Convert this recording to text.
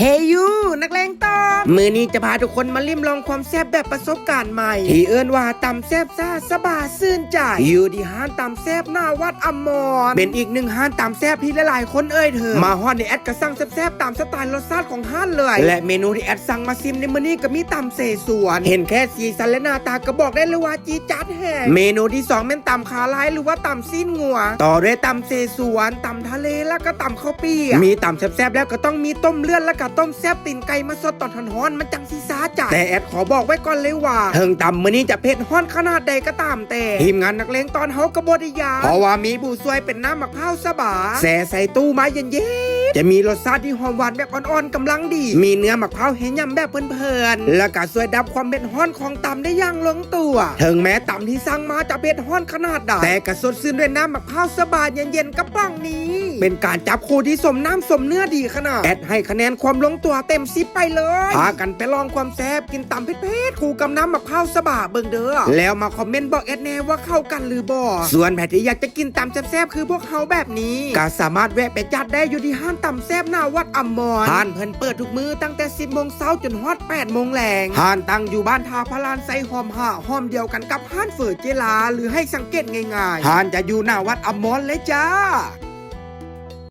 ເຮຢູ ນັກແລງຕອນ ມື້ນີ້ຈະພາທຸກຄົນມາລິມລອງຄວາມແຊບແບບປະສົບການໃໝ່ ທີ່ເອີ້ນວ່າຕຳແຊບຊາສະບາຊື່ນໃຈ ຢູ່ທີ່ຮ້ານຕຳແຊບໜ້າວັດອຳມອນ ເປັນອີກໜຶ່ງຮ້ານຕຳແຊບທີ່ຫຼາຍໆຄົນເອີ່ຍເຖິງ. ມາຮອດນີ້ແອັດກໍສັ່ງແຊບໆຕາມສະໄຕລ໌ລົດຊາດຂອງຮ້ານເລີຍ ແລະເມນູທີ່ແອັດສັ່ງມາຊິມໃນມື້ນີ້ກໍມີຕຳເສສວນ. ເຫັນແຄ່ສີສັນແລະໜ້າຕາກໍບອກໄດ້ເລີຍວ່າຈີດຈາດແຮງ. ເມນູທີສອງແມ່ນຕຳຂາລາຍ ຫຼືວ່າຕຳຊີ້ນງົວ ຕໍ່ດ້ວຍຕຳເສສວນ, ຕຳທະເລ ແລ້ວກໍຕຳເຂົ້າປຽກ. ມີຕຳແຊບໆແລ້ວກໍຕ້ອງມີຕົ້ມເລືອດ ແລ້ວກໍຕົ້ມແຊບຕີນໄກ່ມາສົດຕອນຮ້ອນໆ ມັນຈັ່ງຊິສະໃຈ. ແຕ່ແອັດຂໍບອກໄວ້ກ່ອນເລີຍວ່າ ເຖິງຕຳມື້ນີ້ຈະເຜັດຮ້ອນຂະໜາດໃດກໍຕາມແຕ່ ທີມງານນັກແລງຕອນເຮົາກໍບໍ່ໄດ້ຢ້ານ ເພາະວ່າມີຜູ້ຊ່ວຍເປັນນ້ຳໝາກພ້າວສະບາ ແຊ່ໃສ່ຕູ້ມາເຢັນໆ ຈະມີລົດຊາດທີ່ຫອມຫວານແບບອ່ອນໆກຳລັງດີ ມີເນື້ອໝາກພ້າວໃຫ້ຫຍ້ຳແບບເພີນໆ ແລ້ວກໍຊ່ວຍດັບຄວາມເຜັດຮ້ອນຂອງຕຳໄດ້ຢ່າງລົງຕົວ. ເຖິງແມ້ຕຳທີ່ສັ່ງມາຈະເຜັດຮ້ອນຂະໜາດໃດ ແຕ່ກໍສົດຊື່ນດ້ວຍນ້ຳໝາກພ້າວສະບາເຢັນໆກະປ໋ອງນີ້ ເປັນການຈັບຄູ່ທີ່ສົມນ້ຳສົມເນື້ອດີຂະໜາດ. ແອັດໃຫ້ຄະແນນຄວາມລົງຕົວເຕັມສິບໄປເລີຍ. ພາກັນໄປລອງຄວາມແຊບ ກິນຕຳເຜັດໆຄູ່ກັບນ້ຳໝາກພ້າວສະບາເບິ່ງເດີ້ ແລ້ວມາຄອມເມັນບອກແອັດແນ່ວ່າເຂົ້າກັນຫຼືບໍ່. ສ່ວນໃຜທີ່ຢາກຈະກິນຕຳແຊບໆຄືພວກເຮົາແບບນີ້ ກໍສາມາດແວະໄປຈັດໄດ້ຢູ່ທີ່ຮ້ານຕຳແຊບໜ້າວັດອຳມອນ. ຮ້ານເພິ່ນເປີດທຸກມື້ຕັ້ງແຕ່ສິບໂມງເຊົ້າຈົນຮອດແປດໂມງແລງ. ຮ້ານຕັ້ງຢູ່ບ້ານທ່າພະລານໄຊຮ່ອມຫ້າ ຮ່ອມດຽວກັນກັບຮ້ານເຝີເຈລາ ຫຼືໃຫ້ສັງເກດງ່າຍໆ ຮ້ານຈະຢູ່ໜ້າວັດອຳມອນເລີຍຈ້າ.